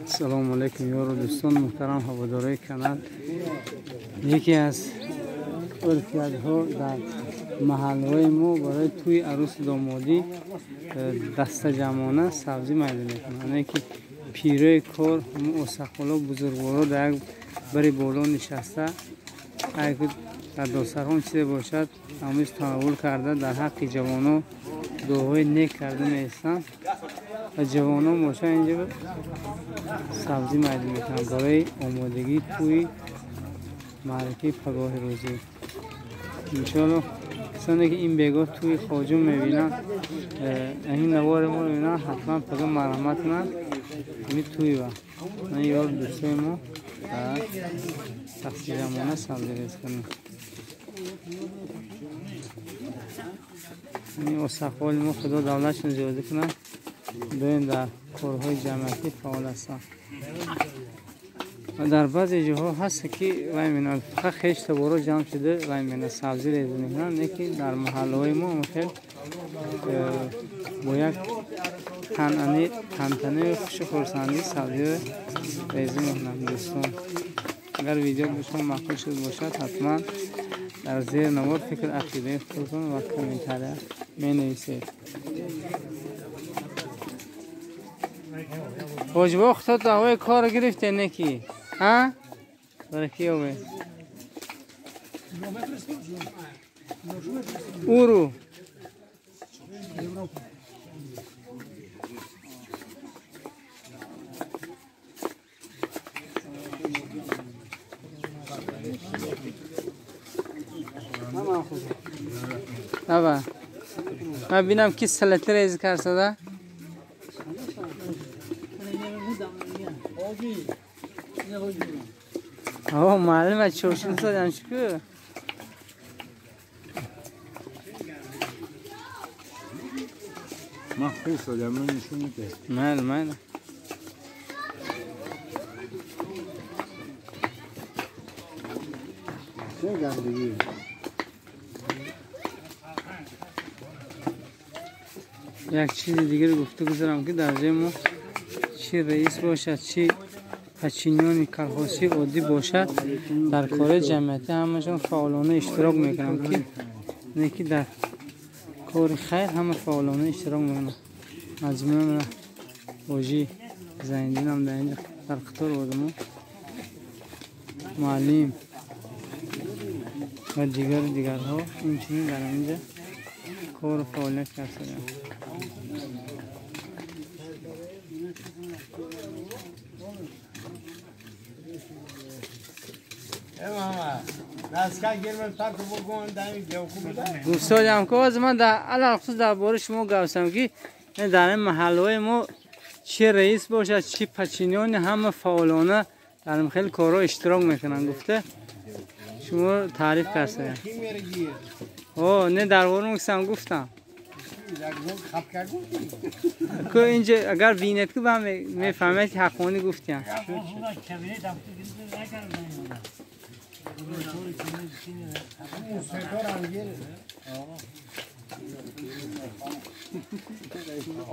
Салом алейкум ёру дӯстон муҳтарам ҳаводорои канал. Яке аз урфиятҳо дар маҳаллаҳои мо барои тӯи арӯсу домодӣ дастаҷамъона сабзӣ майда мекунанд. Оне ки пирои кор, осақоло, бузургворо дар як бари боло нишаста, дар дастархон чизе бошад, ҳамӯз тановул карда дар ҳаққи ҷавоно дуоҳои нек карда меистанд ва ҷавонон бошад инҷо сабзӣ майда мекунанд барои омодагии тӯи маъракаи пагоҳи рӯзӣ. Иншоалло касоне ки ин бегоҳ тӯи хоҷум мебинанд, ин навори мо мебинанд, ҳатман пагоҳ марҳамат кунанд ҳамин тӯи ва ёр дӯстои мо дастаҷамъона сабзӣ рез кунанд. Ин осақоли мо худо давлатшон зиёда кунад, доим дар корҳои ҷамъиятӣ фаъол ҳастанд. Ва дар баъзе ҷоҳо ҳаст ки вай менад фақат хеш таборо ҷамъ шуда вай менад сабзӣ реза мекунанд, лекин дар маҳаллаҳои мо хел бо як тантанаи хушу хурсандӣ сабзиро реза мекунанд. Дӯстон, агар видео ба шумо маъқул шуд бошад, ҳатман дар зери навор фикр ақидаи худтон ва комментария менависед. Ҳоҷибо худтон ҳавои корро гирифте не ки? А? Барои ки ёбе? Уру. Аба. Ман бинам ки салати рез карсада. О, маълум аст чоршин садам шуку. Ман хуб садам, ман нишон медиҳам. Майли, майли. Чӣ гандагӣ? Як чизи дигар гуфта гузарам ки дар ҷои мо чӣ раис бошад, чӣ пачиниёни колхозии оддӣ бошад, дар корҳои ҷамъиятӣ ҳамашон фаъолона иштирок мекунанд, ки не ки дар кори хайр ҳама фаъолона иштирок мекунанд. Маҷмӯа ҳоҷӣ Зайниддинам дар инҷо дар қатор одамо, муаллим ва дигару дигарҳо инчунин дар инҷа кору фаъолият кардаанд. Гуфтодам ки ҳозир ман алалхусус дар бораи шумо гап задам, ки дар ин маҳаллаҳои мо чӣ раис бошад, чӣ пачиниёни ҳама фаъолона дар ин хел корҳо иштирок мекунанд гуфта шумо таъриф кардед. О, не дар бораи он гуфтам. Ку инҷа агар бинед ку ба мефаҳмед ки ҳаққонӣ гуфтям.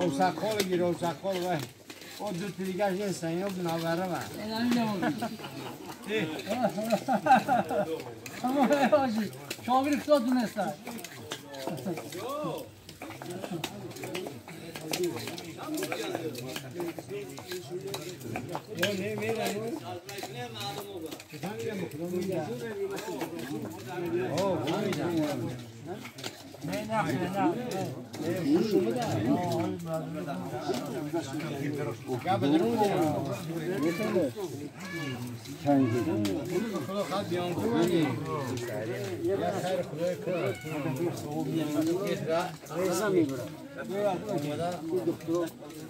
اوساخال گیر اوساخال و او دو تا دیگه نیستن یا بنابره من. شاگرد خدا دونستن.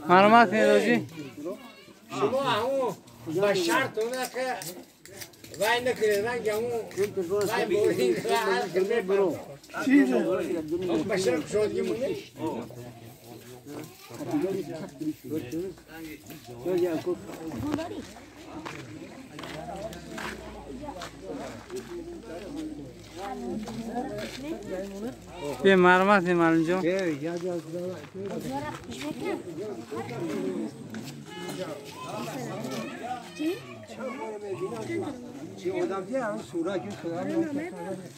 معلومات میدوزی؟ شما همون با شرط اونه که وای نکنید رنگ همون وای بورین برو با شرط شدگی مونه. بیا مرمت معلم جان.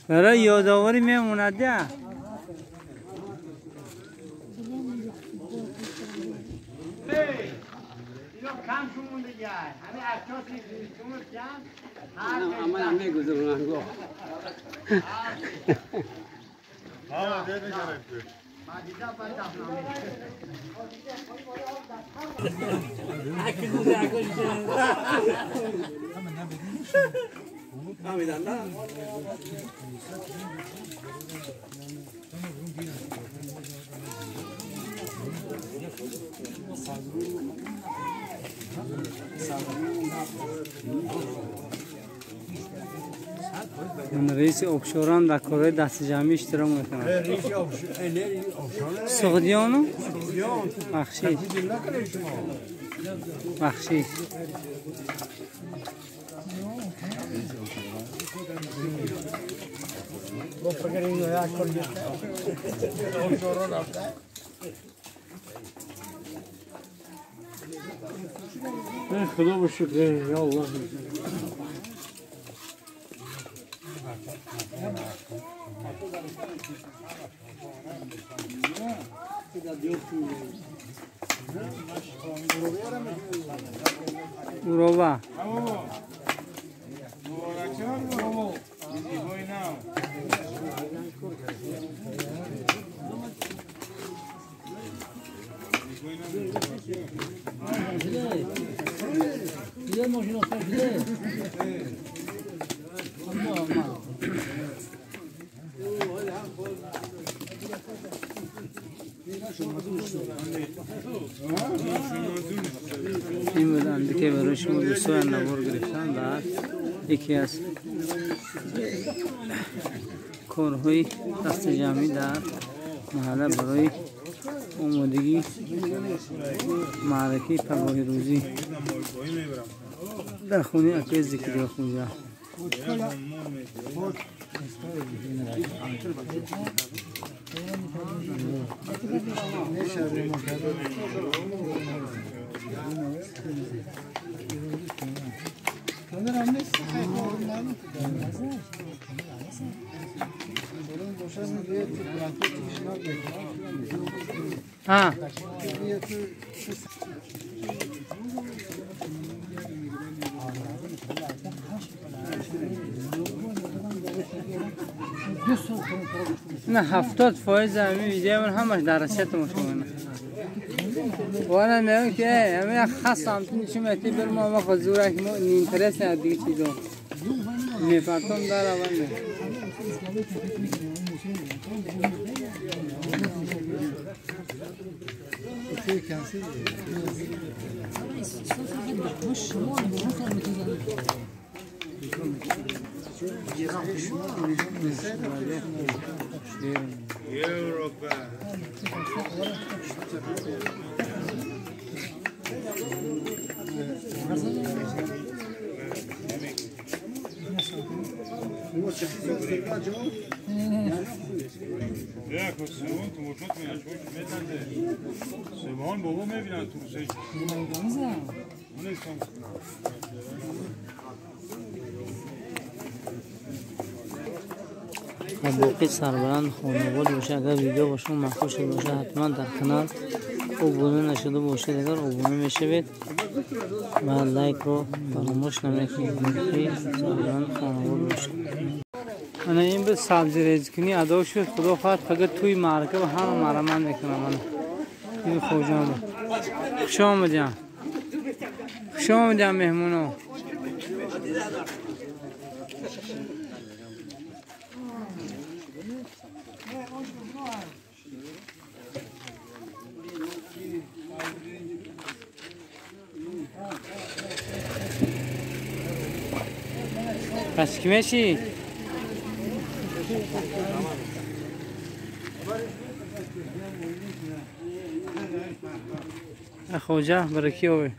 برای یادآوری میموند ده. رئیس آبشاران در کارهای دست جمعی اشتراک میکنند. سغدیانو؟ بخشید. بخشید. خدا به شکر یا الله. Urova. این بود اندکه برای شما دوستان نوار گرفتن در یکی از کارهای دست جمعی در محله برای آمادگی معرکه پگاهی روزی در خونه اکوی ذکری خونجا. ها نه 70% همین ویدیو من همش در رسیت مشونه. والا میگم که همین خاص هم تو چی میتی بر ما وقت زورک ما اینترس نه دیگه چیزو میپرتم داره بنده. و باقی سربلند خانواد باشه. اگر ویدیو با شما مخوش شده باشه حتما در کانال ابونه نشده باشید اگر ابونه میشوید و لایک رو فراموش نمیکنید. سربلند خانواد باشه. انا این به سبزی ریزکنی ادا شد. خدا خواهد فقط توی معرکه و همه مرمن میکنم. من این خوجان خوش آمدیم. خوش آمدیم مهمونو. پس کی میشی؟ خوجه برکی اوی.